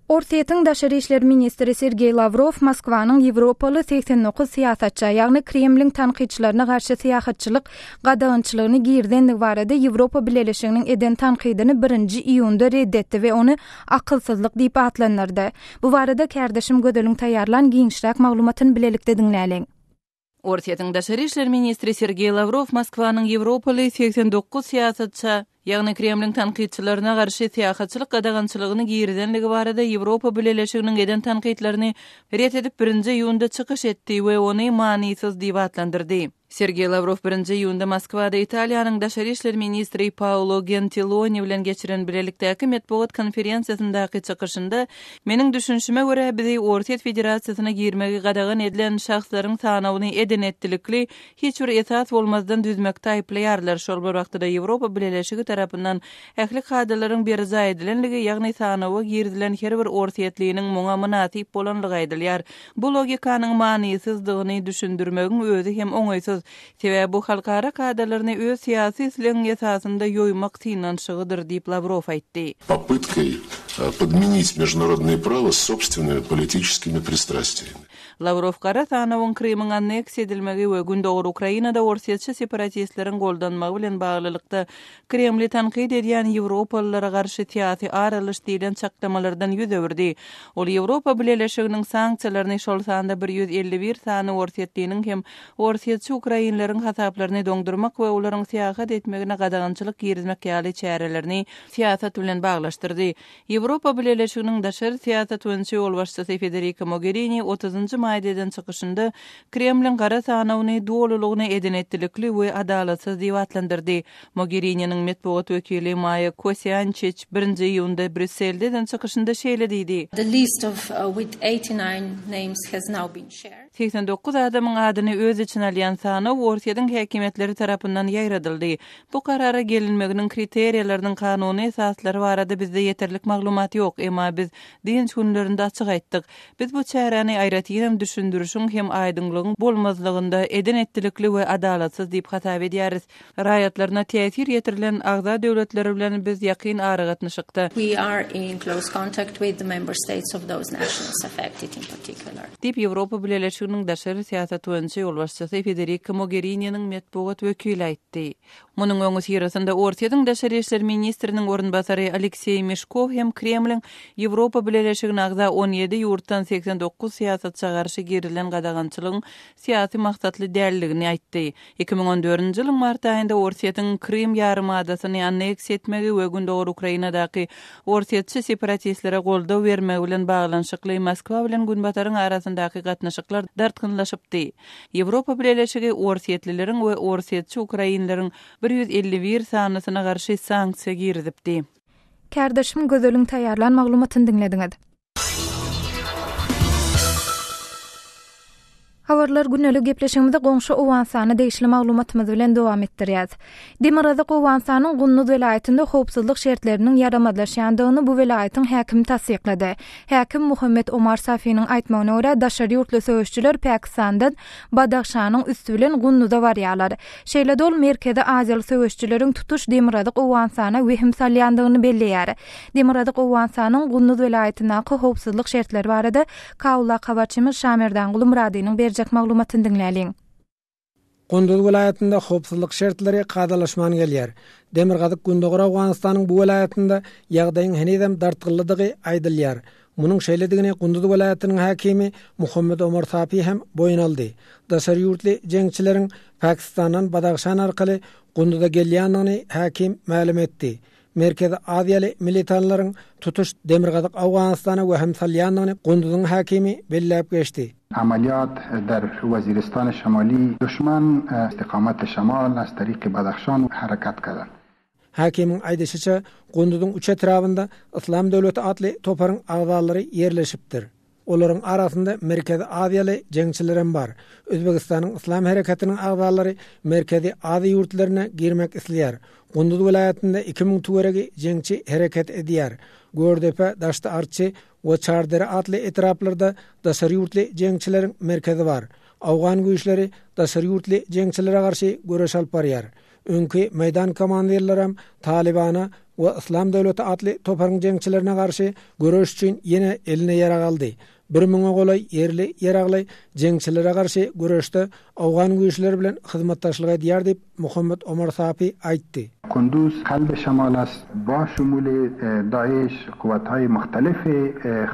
Orsýetiň daşary işler ministri Sergeý Lawrow Moskwanyň ýewropaly 89 syýasatça, ýagny Kremliň tankytçylaryna garşy syýahatçylyk gadagançylygyny girizendigi barada Ýewropa Bileleşiginiň eden tankydyny birinji iýunda red etdi we ony akylsyzlyk diýip atlandyrdy. Bu barada kärdeşim Gözeliň taýýarlan giňişräk maglumatyny bilelikde diňläliň. Orsýetiň daşary işler ministri Sergeý Lawrow Moskwanyň ýewropaly 89 syýasatça, ýagny Kremliň tankytçylaryna garşy syýahatçylyk gadagançylygyny girizenligi barada Ýewropa Bileleşiginiň eden tankytlaryny ret edip birinji iýunda çykyş etdi we ony manysyz diýip atlandyrdy. Sergeý Lawrow birinji iýunda Moskwada Italiýanyň daşary işler ministri Paolo Gentiloni bilen geçiren bilelikdäki metbugat konferensiýasyndaky çykyşynda Meniň düşünişime görä, bizi Orsýet Federasiýasyna girmegi gadagan edilen şahslaryň sanawyny eden-etdilikli, hiç bir esas bolmazdan düzmekde aýyplaýarlar, şol bir wagtda-da Ýewropa Bileleşigi tarapyndan ähli kadalaryň berjaý edilenligi, ýagny sanawa girizilen her bir orsýetliniň muňa mynasyp bolanlygy aýdylýar. Bu logikanyň manysyzdygyny düşündirmegiň özi hem oňaýsyz. Sebäbi bu halkara kadalaryny öz syýasy islegiň esasynda ýoýmak synanyşygydyr diýip, Lawrow aýtdy. Popytkoý podmenit mejdunarodnoe prawo sobstwennymi politiçeskimi pristrastiyami. Lawrow gara sanawyň Krymyň anneksiýa edilmegi we gündogar Ukrainada orsýetçi separatistleriň goldanmagy bilen baglylykda Kremli tankyt edýän ýewropalylara garşy syýasy ar alyş diýlen çaklamalardan ýüz öwürdi. Ol Ýewropa Bileleşiginiň sanksiýalaryny, şol sanda 151 sany orsýetliniň hem orsýetçi ukrainleriň hasaplaryny doňdurmak we olaryň syýahat etmegine gadagançylyk girizmek ýaly çärelerini syýasat bilen baglaşdyrdy. Ýewropa Bileleşiginiň daşary syýasat boýunça ýolbaşçysy Federika Mogerini otuzynjy maýda eden çykyşynda Kremliň gara sanawyny dolulygyna eden-etdilikli we adalatsyz diýip atlandyrdy. Mogerininiň metbugat wekili Maýa Kosiançiç birinji iýunda Brýusselde eden çykyşynda şeýle diýdi. The list of with 89 names has now been shared. 89 adamyň adyny öz içine alýan sanaw Orsýetiň häkimiýetleri tarapyndan ýaýradyldy. Bu karara gelinmeginiň kriteriýalarynyň kanuny esaslary barada bizde ýeterlik maglumat ýok, emma biz dynç günlerinde açyk aýtdyk. Biz bu çäräni aýratynam düşündirişiň hem aýdyňlygyň bolmazlygynda eden-etdilikli we adalatsyz diýip hasap edýäris. Raýatlaryna täsir ýetirilen agza döwletleri bilen biz ýakyn aragatnaşykda. We are in close contact with the member states of those nations affected in particular. Diýip, Ýewropa Bileleşiginiň daşary syýasat boýunça ýolbaşçysy Federika Mogerininiň metbugat wekili aýtdy. Munuň öňüsyrasynda Orsýetiň daşary işler ministriniň orunbasary Alekseý Meşkow hem Kremliň Ýewropa Bileleşigine agza 17 ýurtdan 89 syýasatça garşy girizilen gadagançylygyň syýasy maksatly däldigini aýtdy. 2014-nji ýylyň mart aýynda Orsýetiň Krym ýarymadasyny anneksiýa etmegi we gündogar Ukrainadaky orsýetçi separatistlere goldaw bermegi bilen baglanyşykly Moskwa bilen Günbataryň arasyndaky gatnaşyklar dartgynlaşypdy. Ýewropa Bileleşigi orsýetlileriň we orsýetçi ukrainleriň 151 sanysyna garşy sanksiýa girizipdi. Kärdeşim Gözeliň taýýarlan maglumatyny diňlediňiz. Habarlar gündelik gepleşigimizi goňşy Owganystana degişli maglumatymyz bilen dowam etdirýäs. Demirgazyk Owganystanyň Gunduz welaýatynda howpsuzlyk şertleriniň ýaramazlaşýandygyny bu welaýatyň häkimi tassyklady. Häkim Muhammet Omar Safiniň aýtmagyna görä, daşary ýurtly söweşijiler Pakistandan Badahşanyň üsti bilen Gunduza barýarlar. Şeýle-de ol Merkezi Aziýaly söweşijileriň tutuş Demirgazyk Owganystana wehim salýandygyny belleýär. Demirgazyk Owganystanyň Gunduz welaýatyndaky howpsuzlyk şertleri barada Kabuldaky habarçymyz Şamerdanguly Myradynyň berjek maglumatyny diňläliň. Gunduz welaýatynda howpsuzlyk şertleri kadalaşman gelýär. Demirgazyk-Gündogar Owganystanyň bu welaýatynda ýagdaýyň henizem dartgynlydygy aýdylýar. Munuň şeýledigini Gunduz welaýatynyň häkimi Muhammet Omar Sapi hem boýun aldy. Daşary ýurtly jeňçileriň Pakistandan Badahşan arkaly Gunduza gelýändigini häkim mälim etdi. Merkezi Aziýaly militanlaryň tutuş Demirgazyk Owganystana wehim salýandygyny Gunduzyň häkimi belläp geçdi. Amaliyat der Waziristan Şamali duşman istiqamat şamal az tariq Badakhshan harakat kardan. Häkimiň aýdyşyça, Gunduzyň üç etrabynda Yslam döwleti atly toparyň agzalary ýerleşipdir. Olaryň arasynda Merkezi Aziýaly jeňçilerem bar. Özbegistanyň Yslam hereketiniň agzalary Merkezi Aziýa ýurtlaryna girmek isleýär. Gunduz welaýatynda 2000 töweregi jeňçi hereket edýär. Gördepe, Daşty-Arçy we Çardere atly etraplarda daşary ýurtly jeňçileriň merkezi bar. Owgan güýçleri daşary ýurtly jeňçilere garşy göreş alyp barýar. Öňki meýdan komandirlerem Talybana. we Yslam döwleti atly toparyň jeňçilerine garşy göreş üçin ýene eline ýarag aldy. Bir müňe golaý ýerli ýaragly jeňçilere garşy göreşde owgan güýçleri bilen hyzmatdaşlyk edýär diýip, Muhammet Omar Sapi aýtdy. Kunduz kalby şemal ast ba şumul Daeş kuwwethaý muhtelif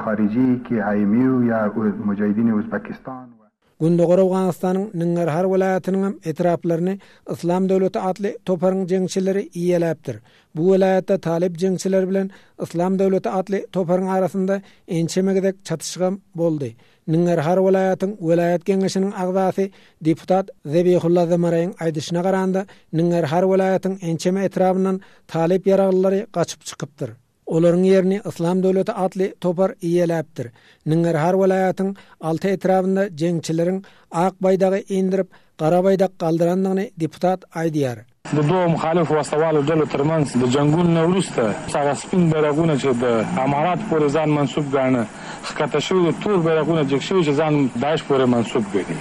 hariji ki IMU ýa Mujahidin Uzbekistan we. Gündogar Owganystanyň Ningarhar welaýatynyň hem etraplaryny Yslam döwleti atly toparyň jeňçileri eýeläpdir. Bu welaýatda talyp jeňçileri bilen Yslam döwleti atly toparyň arasynda ençeme gezek çatyşygam boldy. Ningarhar welaýatyň welaýat geňeşiniň agzasy deputat Zebihulla Zemaraýyň aýdyşyna garanda, Ningarhar welaýatyň ençeme etrabyndan talyp ýaraglylary gaçyp çykypdyr. Olaryň ýerini Yslam döwleti atly topar eýeläpdir. Ningarhar welaýatyň alty etrabynda jeňçileriň ak baýdagy indirip, gara baýdak galdyrandygyny deputat aýdýar. د دوو مخالفو وسله والو ډلو ترمنځ د جنګونو نه وروسته هغه سپین بیرغونه چې د امارات پورې ځان منسوب ګاڼه، ښکته شوي دي، تور بیرغونه جګ شوي چې ځان داعش پورې منسوب ګڼي.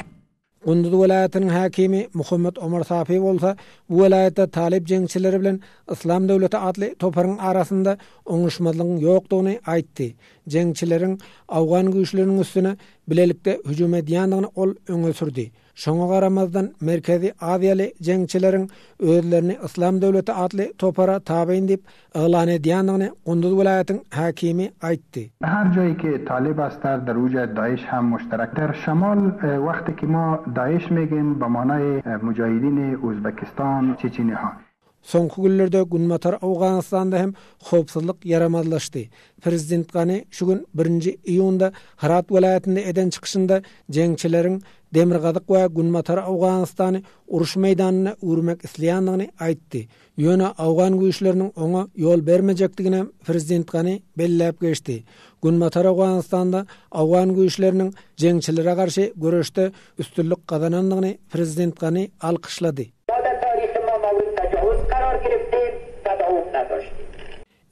Gunduz welaýatynyň häkimi Muhammet Omar Safi bolsa bu welaýatda talyp jeňçileri bilen Yslam döwleti atly toparyň arasynda oňuşmazlygyň ýokdugyny aýtdy. Jeňçileriň owgan güýçleriniň üstüne bilelikde hüjüm edýändigini ol öňe sürdi. Şoňa garamazdan, Merkezi Aziýaly jeňçileriň özlerini Yslam döwleti atly topara tabyn diýip yglan edýändigini Gunduz welaýatyň häkimi aýtdy. Her jaýy ki Talib astr der uca Daeş hem muşterek der şemal wexti ki ma Daeş megim be manaye Mujahidin Uzbekistan Çeçeniha. Soňky günlerde Günbatar Owganystanda hem howpsuzlyk ýaramazlaşdy. Prezident Gani şu gün birinji iýunda Hyrat welaýatynda eden çykyşynda jeňçileriň Demirgazyk we Günbatar Owganystany uruş meýdanyna öwürmek isleýändigini aýtdy. Ýöne owgan güýçleriniň oňa ýol bermejekdiginem prezident Gani belläp geçdi. Günbatar Owganystanda owgan güýçleriniň jeňçilere garşy göreşde üstünlik gazanandygyny prezident Gani alkyşlady.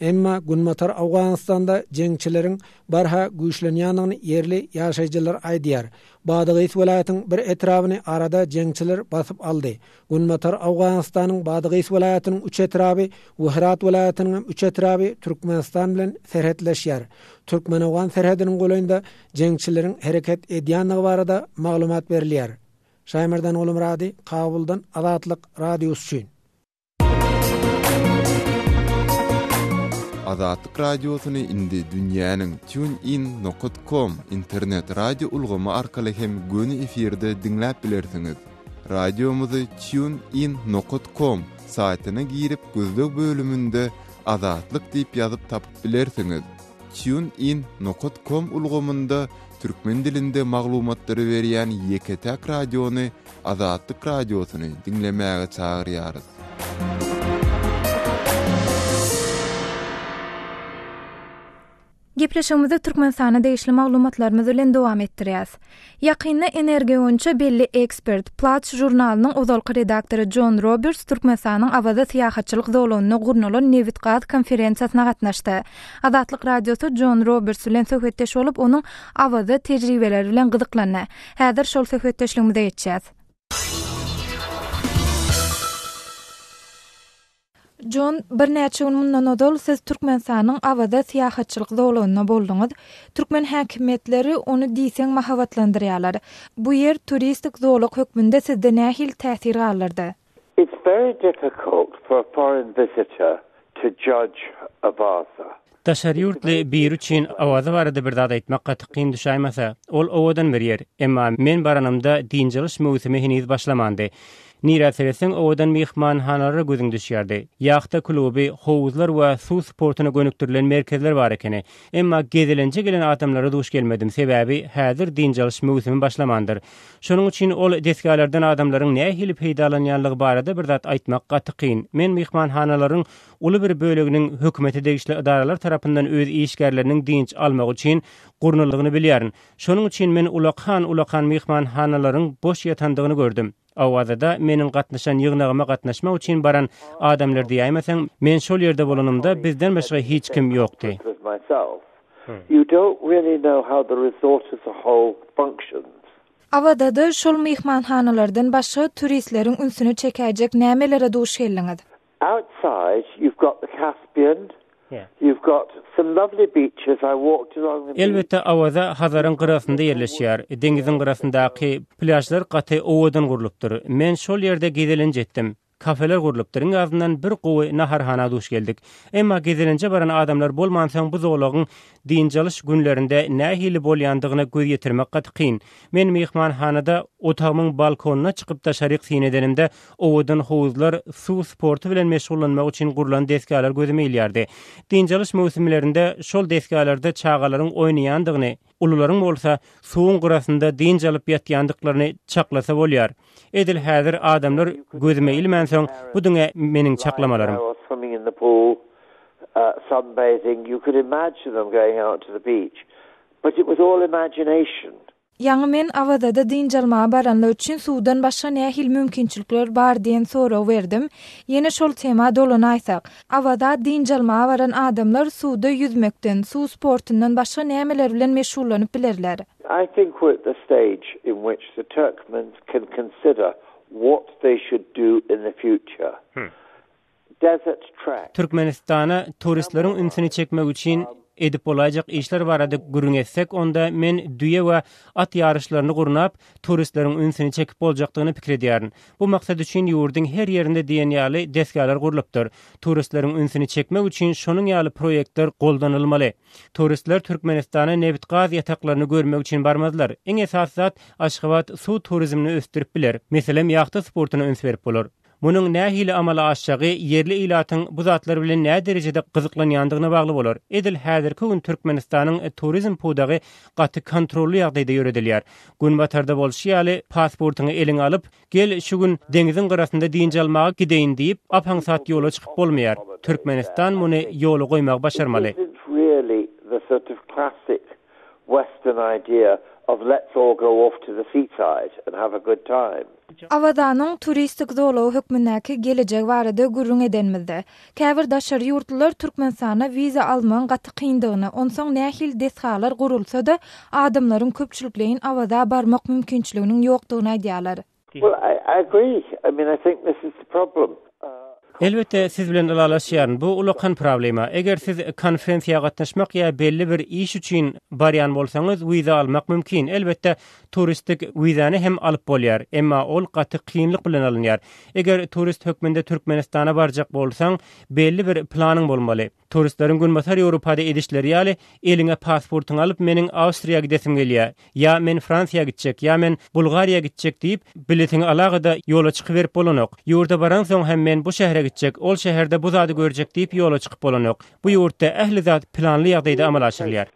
Emma Günbatar Owganystanda jeňçileriň barha güýçlenýändigini ýerli ýaşaýjylar aýdýar. Badagys welaýatyň bir etrabyny arada jeňçiler basyp aldy. Günbatar Owganystanyň Badagys welaýatynyň üç etraby we Hyrat welaýatynyň hem üç etraby Türkmenistan bilen serhetleşýär. Türkmen-owgan serhediniň golaýynda jeňçileriň hereket edýändigi barada maglumat berilýär. Şaýmerdan Gulumyrady, Kabuldan Azatlyk Radiosy üçin. Azatlyk Radiosyny indi dünýäniň TuneIn nokat com internet radio ulgamy arkaly hem göni efirde diňläp bilersiňiz. Radiomyzy TuneIn nokat com saýtyna girip gözleg bölüminde Azatlyk diýip ýazyp tapyp bilersiňiz. TuneIn nokat com ulgamynda türkmen dilinde maglumatlary berýän ýeke-täk radiony Azatlyk Radiosyny diňlemäge çagyrýarys. Gepleşigimizi Türkmenistana degişli maglumatlarymyz bilen dowam etdirýäs. Ýakynda energiýa boýunça belli ekspert, Platts žurnalynyň ozalky redaktory Jon Roberts Türkmenistanyň Awaza syýahatçylyk zolagynda gurnalan nebit-gaz konferensiýasyna gatnaşdy. Azatlyk Radiosy Jon Roberts bilen söhbetdeş bolup, onuň Awaza tejribeleri bilen gyzyklandy. Häzir şol söhbetdeşligimize geçýäs. Jon, birnäçe gün mundan ozal siz Türkmenistanyň Awaza syýahatçylyk zolagynda bolduňyz. Türkmen häkimiýetleri ony diýseň mahabatlandyrýarlar. Bu ýer turistik zolak hökmünde sizde nähili täsir galdyrdy? It's very difficult for a foreign visitor to judge Avaza. Daşary ýurtly biri üçin Awaza barada bir zat aýtmak gaty kyn düşäýmese. Ol owadan bir ýer. Emma men baranymda dynç alyş möwsümi heniz başlamandy. Nirä seretseň owadan myhmanhanalara gözüň düşýärdi. Ýahta kluby, howuzlar we suw sportuna gönükdirilen merkezler bar ekeni. Emma gezelenje gelen adamlara duş gelmedim, sebäbi häzir dynç alyş möwsümi başlamandyr. Şonuň üçin ol desgalardan adamlaryň nähili peýdalanýanlygy barada bir zat aýtmak gaty kyn. Men myhmanhanalaryň uly bir böleginiň hökümete degişli edaralar tarapyndan öz işgärleriniň dynç almagy üçin gurnaldygyny bilýärin. Şonuň üçin men ulakan-ulakan myhmanhanalaryň boş ýatandygyny gördüm. Awazada meniň gatnaşan ýygnagyma gatnaşmak üçin baran adamlar diýäýmeseň, men şol ýerde bolanymda bizden başga hiç kim ýokdy. Awazada şol myhmanhanalardan başga turistleriň ünsüni çekäýjek nämelere duş geldiňiz? Outside you've got the. Caspian. You've got some lovely beaches. I walked along the beach. Elbetde, Awaza Hazaryň gyrasynda ýerleşýär. Deňiziň gyrasyndaky plýažlar gaty owadan gurlupdyr. Men şol ýerde gezelenç etdim. Kafeler gurlupdyr, iň azyndan bir gowy naharhana duş geldik. Emma gezelenje baran adamlar bolmansoň bu zolagyň dynç alyş günlerinde nähili bolýandygyna göz ýetirmek gaty kyn. Men myhmanhanada otagymyň balkonyna çykyp daşaryk syn edenimde owadan howuzlar, suw sporty bilen meşgullanmak üçin gurlan desgalar gözüme ilýärdi. Dynç alyş möwsümlerinde şol desgalarda çagalaryň oýnaýandygyny, ulularyň bolsa suwuň gyrasynda dynç alyp ýatýandyklaryny çaklasa bolýar. Edil häzir adamlar gözüme ilmänsoň, bu diňe meniň çaklamalarym. Ýaňy men Awazada dynç almaga baranlar üçin suwdan başga nähili mümkinçilikler bar diýen soragy berdim. Ýene şol tema dolanaýsak. Awaza dynç almaga baran adamlar suwda ýüzmekden, suw sportundan başga nämeler bilen meşgullanyp bilerler? I think we're at the stage in which the Turkmens can consider what they should do in the future. Desert trek. Türkmenistana turistleriň ünsüni çekmek üçin edip bolaýjak işler barada gürrüň etsek, onda men düýe we at ýaryşlaryny gurnap, turistleriň ünsüni çekip boljakdygyny pikir edýärin. Bu maksat üçin ýurduň her ýerinde diýen ýaly desgalar gurlupdyr. Turistleriň ünsüni çekmek üçin şonuň ýaly proýektler goldanylmaly. Turistler Türkmenistana nebit-gaz ýataklaryny görmek üçin barmazlar. Iň esasy zat, Aşgabat suw turizmini ösdürip biler. Meselem, ýahta sportuna üns berip bolar. Munuň nähili amala aşjagy ýerli ilatyň bu zatlar bilen näderejede gyzyklanýandygyna bagly bolar. Edil häzirki gün Türkmenistanyň turizm pudagy gaty kontrolly ýagdaýda ýöredilýär. Günbatarda bolşy ýaly, pasportyňy eliňe alyp, Gel, şu gün deňziň gyrasynda dynç almaga gideýin diýip, ap-aňsat ýola çykyp bolmaýar. Türkmenistan muny ýola goýmagy başarmaly. Awazanyň turistik zolagy hökmündäki gelejegi barada gürrüň edenimizde, käbir daşary ýurtlular Türkmenistana wiza almagyň gaty kyndygyny, onsoň nähili desgalar gurulsa-da, adamlaryň köpçülikleýin Awaza barmak mümkinçiliginiň ýokdugyny aýdýarlar. Well, I agree. I mean, I think this is the problem. Elbetde, siz bilen ylalaşýaryn. Bu ullakan problema. Eger siz konferensiýa gatnaşmak ýa belli bir iş üçin barýan bolsaňyz, wiza almak mümkin. Elbetde, turistik wizany hem alyp bolýar. Emma ol gaty kynlyk bilen alynýar. Eger turist hökmünde Türkmenistana barjak bolsaň, belli bir planyň bolmaly. Turistleriň Günbatar Ýewropada edişleri ýaly, eliňe pasportyňy alyp meniň Awstriýa gidesim gelýär, ýa men Fransiýa gitjek, ýa men Bulgariýa gitjek diýip, biletiňi alaga-da ýola çykyberip bolanok. Ýurda baransoň hem men bu şähere gitjek, ol şäherde bu zady görjek diýip ýola çykyp bolanok. Bu ýurtda ähli zat planly ýagdaýda amala aşyrylýar.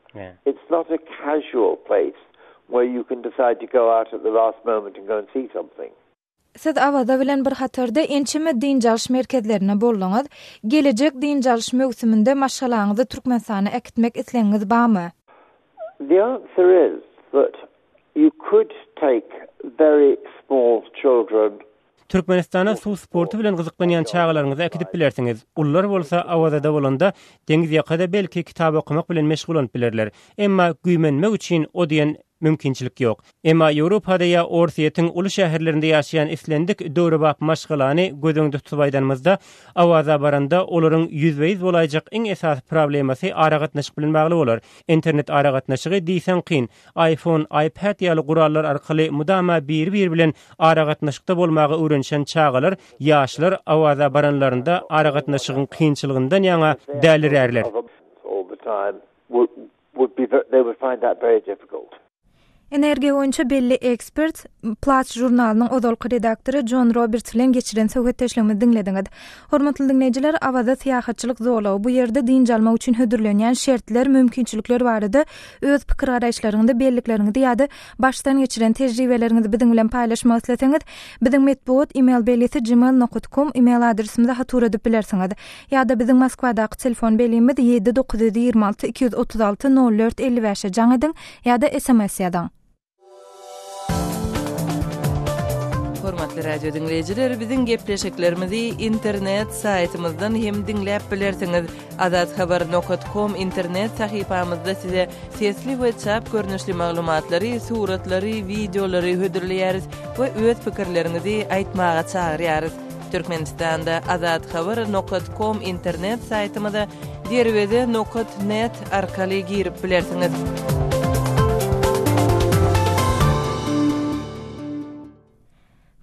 It's not a casual place where you can decide to go out at the last moment and go and see something. Siz Awaza bilen bir hatarda ençeme dynç alyş merkezlerinde bolduňyz. Gelejek dynç alyş möwsüminde maşgalaňyzy Türkmenistana äkitmek islegiňiz barmy? The answer is that you could take very small children. Türkmenistana suw sporty bilen gyzyklanýan çagalaryňyzy äkidip bilersiňiz. Ulular bolsa Awazada bolanda deňiz ýakada belki kitap okamak bilen meşgullanyp bilerler. Emma güýmenmek üçin o diýen mümkinçilik ýok. Emma Ýewropada ýa Orsýetiň uly şäherlerinde ýaşaýan islendik döwrebap maşgalany göz öňünde tutup aýdanymyzda, Awaza baranda olaryň ýüzbe-ýüz bolaýjak iň esasy problemasy aragatnaşyk bilen bagly bolar. Internet aragatnaşygy diýseň kyn. IPhone, iPad ýaly gurallar arkaly mydama biri-biri bilen aragatnaşykda bolmaga öwrenişen çagalar, ýaşlar Awaza baranlarynda aragatnaşygyň kynçylygyndan ýaňa dälirärler. would be they would find that very difficult. Energiýa boýunça belli ekspert, Platts žurnalynyň ozalky redaktory Jon Roberts bilen geçiren söhbetdeşligimizi diňlediňiz. Hormatly diňleýjiler, Awaza syýahatçylyk zolagy, bu ýerde dynç almak üçin hödürlenýän şertler, mümkinçilikler barada öz pikir-garaýyşlaryňyzy, bellikleriňizi ýa-da başdan geçiren tejribeleriňizi biziň bilen paýlaşmak isleseňiz, biziň metbugat email belgisi gmail nokat kom email adresimize hat ugradyp bilersiňiz. Ýa-da biziň Moskwadaky telefon belgimiz 7 926 236 04 55-e jaň ediň ýa-da sms ýazyň. Hormatly radio diňleýjiler, biziň gepleşiklerimizi internet saýtymyzdan hem diňläp bilersiňiz. Azathabar nokat kom internet sahypamyzda size sesli we çap görnüşli maglumatlary, suratlary, wideolary hödürleýäris we öz pikirleriňizi aýtmaga çagyrýarys. Türkmenistanda Azathabar nokat kom internet saýtymyza Derweze nokat net arkaly girip bilersiňiz.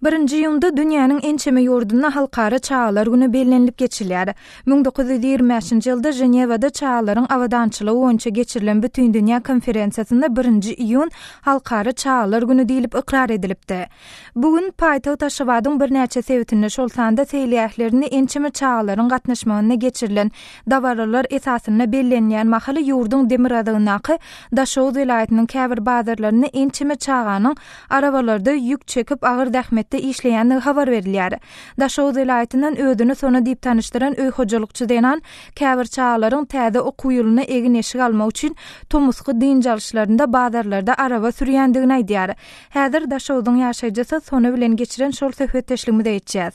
Birinji iýunda dünýäniň ençeme ýurdunda Halkara çagalar güni bellenilip geçilýär. 1925-nji ýylda Ženewada çagalaryň abadançylygy boýunça geçirilen Bütindünýä konferensiýasynda birinji iýun Halkara çagalar güni diýlip ykrar edilipdi. Bu gün paýtagt Aşgabadyň birnäçe sebitinde, şol sanda seýilgählerinde ençeme çagalaryň gatnaşmagynda geçirilen dabaralar esasynda bellenilýän mahaly ýurduň demirgazygyndaky Daşoguz welaýatynyň käbir bazarlarynda ençeme çaganyň arabalarda ýük çekip agyr zähmetde işleýändigi habar berilýär. Daşoguz welaýatyndan özüni Sona diýip tanyşdyran öý hojalykçy zenan käbir çagalaryň täze okuw ýylynda egin-eşik almak üçin tomusky dynç alyşlarynda bazarlarda araba sürýändigini aýdýar. Häzir Daşogzuň ýaşaýjysy Sona bilen geçiren şol söhbetdeşligimize geçýäs.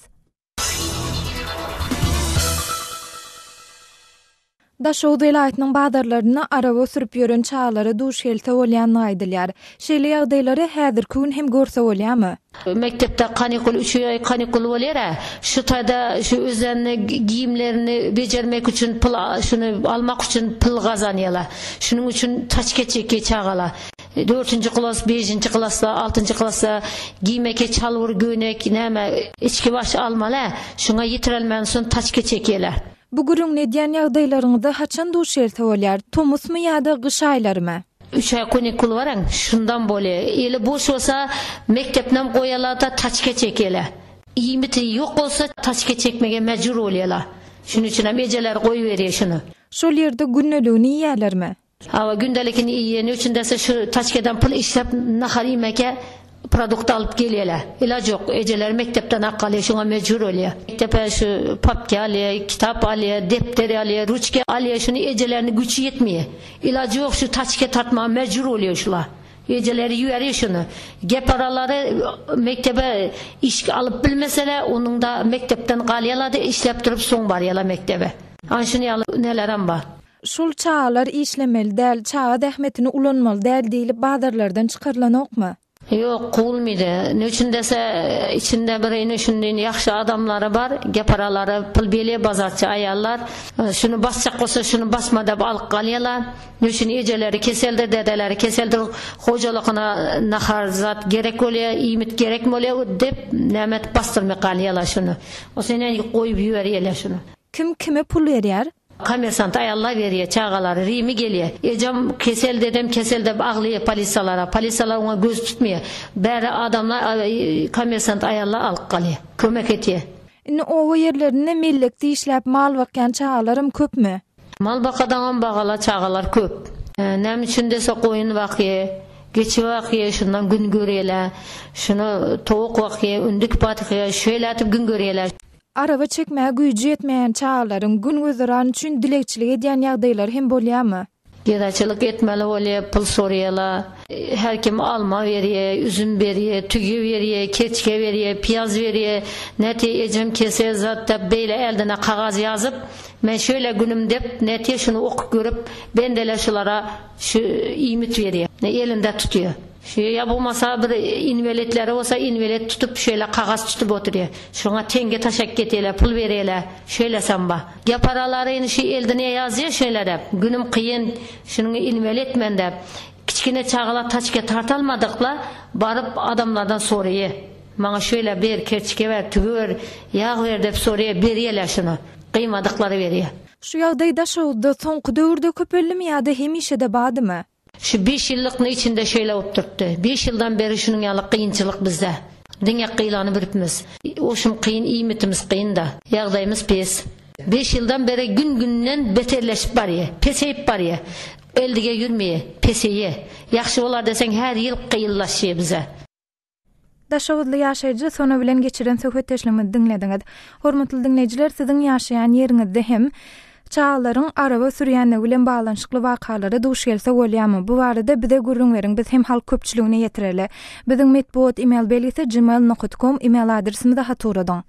Daşoguz welaýatynyň bazarlarynda araba sürüp ýören çagalara duş gelse bolýandygy aýdylýar. Şeýle ýagdaýlary häzirki gün hem görse bolýarmy? Mekdepde kanikul üç aý kanikul bolýar-a. Şu taýda şu özlerini geýimlerini bejermek üçin pul şuny almak üçin pul gazanýarlar. Şunuň üçin taçka çekýär çagalar. Dördünji klas, beşinji klasda, altynjy klasda giýmeke çalbur, göýnek, näme, içki baş almaly-ä. Şuňa ýetirelmän soň taçka çekýärler. Bu gürrüňini edýän ýagdaýlaryňyza haçan duş gelse bolýar? Tomusmy ýa-da gyş aýlarymy? Üç aý kanikul baran, şundan bolýar. Eli boş bolsa, mekdepnem goýarlar-da, taçka çekýärler. Iýmiti ýok bolsa, taçka çekmege mejbur bolýarlar. Şunuň üçinem ejeler goýberýär şuny. Şol ýerde gündeligini iýýärlermi? Hawa gündelikini iýeni üçin dese şu taçkadan pul işläp nahar iýmeke produkt alyp gelýäler. Ilaç ýok. Ejeleri mekdepden hak alýar şoňa mejbur bolýar. Mekdepe şu papka alýar, kitap alýar, depder alýar, ruçka alýar şuny ejeleriniň güçi ýetmeýär. Ilajy ýok şu taçka tartmaga mejbur bolýar şular. Ejeleri ýüberýär şuny. Geparalary mekdebe iş alyp bilmeseler onuňda mekdepden galýarlar-da işläp durup soň barýarlar mekdebe. Ana şuny ýaly nelerem bar. Şul çagalar işlemeli däl, çaga zähmetini ulanmaly däl diýlip bazarlardan çykarylanokmy? Ýok, kowulmydy. Ne üçin dese, içinde bir ine şundin ýagşy adamlary bar, geparalary pul berýär bazarçy aýallar. Şuny basjak bolsa şuny basma dep alyp galýarlar. Ne üçin ejeleri keseldir, dedeleri keseldir, hojalygyna nahar zat gerek bolýar, iýmit gerek bolýar dep näme edip basdyrmay galýarlar şuny. O senen goýup ýüberýärler şuny. Kim kime pul berýär? Kommersant aýallar berýär çagalary Rimi gelýär. Ejem kesel dedem kesel dep aglaýar polisiýalara. Polisiýalar oňa göz tutmaýar. Bäri adamlar kommersant aýallar alyp galýar. Kömek etýär. Indi oba ýerlerinde mellekde işläp mal bakýan çagalaram köpmi? Mal bakadaňam bagala çagalar köp. Näme üçin dese goýun bakýar, geçi bakýar şundan gün görýärler. Şuny towuk bakýar, ündük bakýar şeýle edip gün görýärler. Araba çekmäge güýji ýetmeýän çagalaryň gün-güzeran üçin dilegçilik edýän ýagdaýlary hem bolýarmy? Gedaçylyk etmeli bolýar, pul soraýarlar. Her kim alma berýär, üzüm berýär, tüýe berýär, keçke berýär, piýaz berýär. Nätýe ejem kesel zat dep beýle eldine kagaz ýazyp, men şeýle günüm dep nätýe şuny okyp görüp bendeler şulara şu iýmit berýär. Elinde tutýar. Şu ýa bolmasa bir inweletleri bolsa inwelet tutup şeýle kagaz tutup oturýar. Şoňa teňňe taşak getirýärler, pul berýärler. Şeýlesem bar. Geparalary şu eldine ýazýar şeýle dep. Günüm kyn, şunuňy inwelet men dep. Kiçgine çagalar taçka tartalmadykla baryp adamlardan soraýar. Maňa şeýle ber, kerçike ber, tüwi ber, ýag ber dep soraýar, berýärler şuny. Gyýmadyklary berýär. Şu ýagdaý Daşoguzda soňky döwürde köpeldimi ýa-da hemişe-de bardymy? Şu beş ýyllykny içinde şeýle bolup durupdy. Beş ýyldan beri şunuň ýaly kynçylyk bizde. Diňe gylany bilipmiz. Oşum kyn, iýmitimiz kyn-da. Ýagdaýymyz pes. Beş ýyldan beri gün-günden beterleşip barýa. Peseýip barýa. Eldige ýürmeýä. Peseýä. Ýagşy bolar deseň her ýyl kynlaşýa bize. Daşoguzly ýaşaýjy Sona bilen geçiren söhbetdeşligimizi diňlediňiz. Hormatly diňleýjiler, siziň ýaşaýan ýeriňizde hem çagalaryň araba sürýänligi bilen baglanyşykly wakalara duş gelse bolýarmy? Bu barada bize gürrüň beriň, biz hem halk köpçüligine ýetireli. Biziň metbugat email belgisi gmail nokat kom email adresimize hat ugradyň.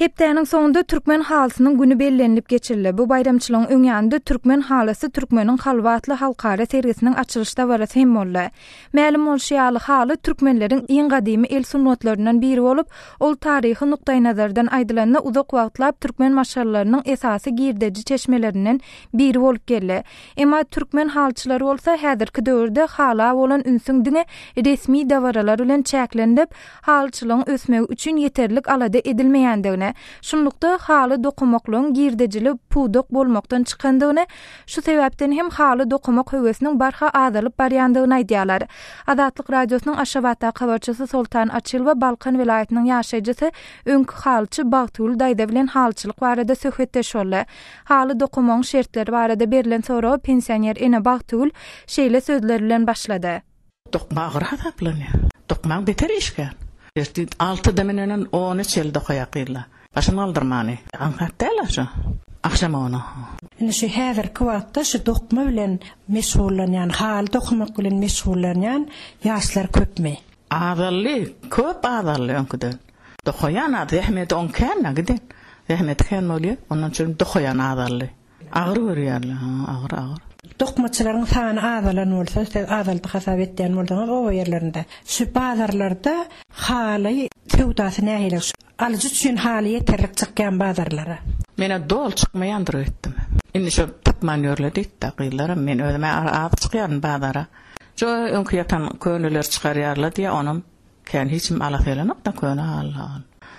Hepdäniň soňunda Türkmen halysynyň güni bellenilip geçirildi. Bu baýramçylygyň öň ýanynda Türkmen halysy, türkmeniň kalby atly halkara sergisiniň açylyş dabarasy hem boldy. Mälim bolşy ýaly, haly türkmenleriň iň gadymy el sungatlaryndan biri bolup, ol taryhy nukdaýnazardan aýdylanda uzak wagtlap türkmen maşgalalarynyň esasy girdeji çeşmelerinden biri bolup geldi. Emma türkmen halyçylary bolsa häzirki döwürde hala bolan ünsüň diňe resmi dabaralar bilen çäklenilip, halyçylygyň ösmegi üçin ýeterlik alada edilmeýändigini, şunlukda, haly dokamaklygyň girdejili pudak bolmakdan çykandygyny, şu sebäpden hem haly dokamak höwesiniň barha azalyp barýandygyny aýdýarlar. Azatlyk Radiosynyň Aşgabatdaky habarçysy Soltan Açylowa Balkan welaýatynyň ýaşaýjysy, öňki halyçy Bagtygül daýza bilen halyçylyk barada söhbetdeş boldy. Haly dokamagyň şertleri barada berlen soraga pensioner ene Bagtygül şeýle sözler bilen başlady. Dokma agyr hasaplanýar. Dokmaň beter işgär. Ertir altyda münenen ona çenli dokaýar gyzlar. Başyny galdyrmany. Aňsat däl-ä şo. Agşam ona. Indi şu häzirki wagtda şu dokma bilen meşgullanýan, haly dokamak bilen meşgullanýan ýaşlar köpmi? Azaldy, köp azaldy öňküden. Dokaýan az, zähmeti oň kän-ä giden. Zähmeti kän bolýar, ondan üçin dokaýan azaldy. Agyr görýärler, ha, agyr, agyr. Dokmaçylaryň sany azalan bolsa, siz azaldy hasap etýän bolsaňyz oba ýerlerinde, şu bazarlarda haly söwdasy nähili? Şu alyjy üçin haly ýeterlik çykýan bazarlara? Menä doly çykmaýandyr öýtdüm. Indi şo tapman ýörler diýdi-de gyzlaram. Men özüm-ä az çykýaryn bazara. Şo öňki ýatan köneleri çykarýarlar diýýär, onam Kän hiç kim alasy gelenok-da köne haly.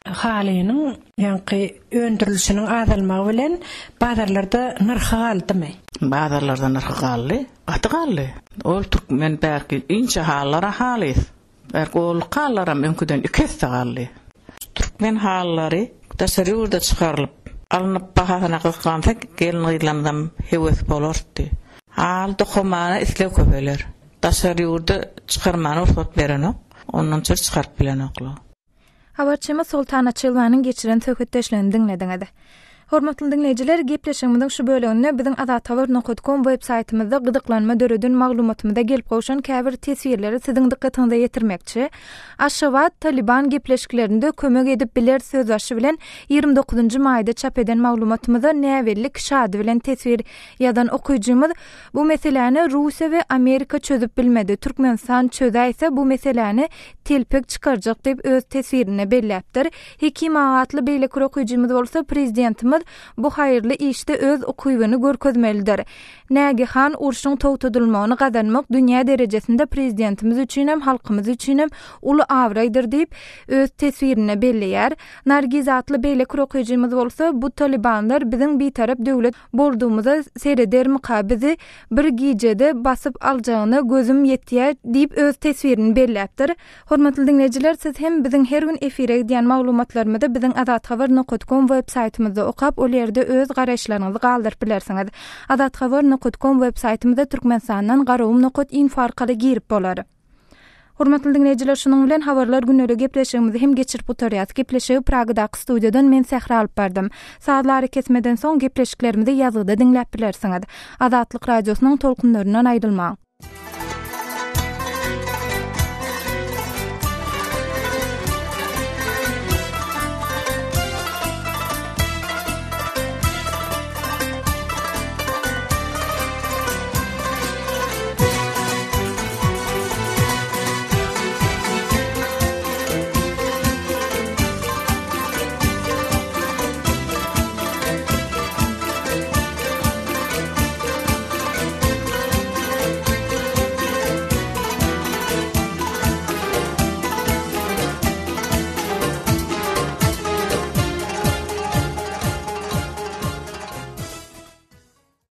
Halynyň ýaňky öndürilişiniň azalmagy bilen bazarlarda nyrhy galdymy? Bazarlarda nyrhy galdy, gaty galdy. Ol türkmen bärki inçe halylar-a halys. Bärki olluk halylaram öňküden iki esse galdy. Türkmen halylary daşary ýurda çykarylyp, alnyp bahasyna gyzyklansa gelin-gyzlarymyzam höwes bolardy. Haly dokamana isleg köpeler. Daşary ýurda çykarmana rugsat berenok. Ondan çyr çykaryp bilenoklar. Habarçymyz Soltan Açylowanyň geçiren söhbetdeşligini diňlediňiz. Hormatly diňleýjiler, gepleşigimiziň şu böleginde biziň azathabar nokat kom web saýtymyzda gyzyklanma döreden maglumatymyza gelip gowşan käbir teswirleri siziň dykgatyňyza ýetirmekçi. Aşgabat, Talyban gepleşiklerinde kömek edip biler sözbaşy bilen 29-njy maýda çap eden maglumatymyza näbelli kişi ady bilen teswir ýazan okyjymyz Bu meseläni Russiýa we Amerika çözüp bilmedi, Türkmenistan çözäýse bu meseläni telpek çykarjak diýip öz teswirinde belläpdir. Hekim aga atly beýleki bir okyjymyz bolsa Prezidentimiz bu haýyrly işde öz ukybyny görkezmelidir. Nägehan urşuň togtadylmagyny gazanmak dünýä derejesinde prezidentimiz üçinem halkymyz üçinem uly abraýdyr diýip öz teswirinde belleýär. Nargiz atly beýleki bir okyjymyz bolsa bu talybanlar biziň bitarap döwlet Boldugymyza seredermika bizi bir gijede basyp aljagyna gözüm ýetýä diýip öz teswirini belläpdir. Hormatly diňleýjiler siz hem biziň her gün efire gidýän maglumatlarymyzy biziň azathabar nokat kom web saýtymyzda okap ol ýerde öz garaýyşlaryňyzy galdyryp bilersiňiz. Azathabar nokat kom web saýtymyza Türkmenistandan garagum nokat info arkaly girip bolar. Hormatly diňleýjiler, şunuň bilen Habarlar günleri gepleşigimizi hem geçirip gutarýas. Gepleşigi Pragadaky studiýadan men Sähra alyp bardym. Sazly arakesmeden soň gepleşiklerimizi ýazgyda diňläp bilersiňiz. Azatlyk Radiosynyň tolkunlaryndan aýrylmaň.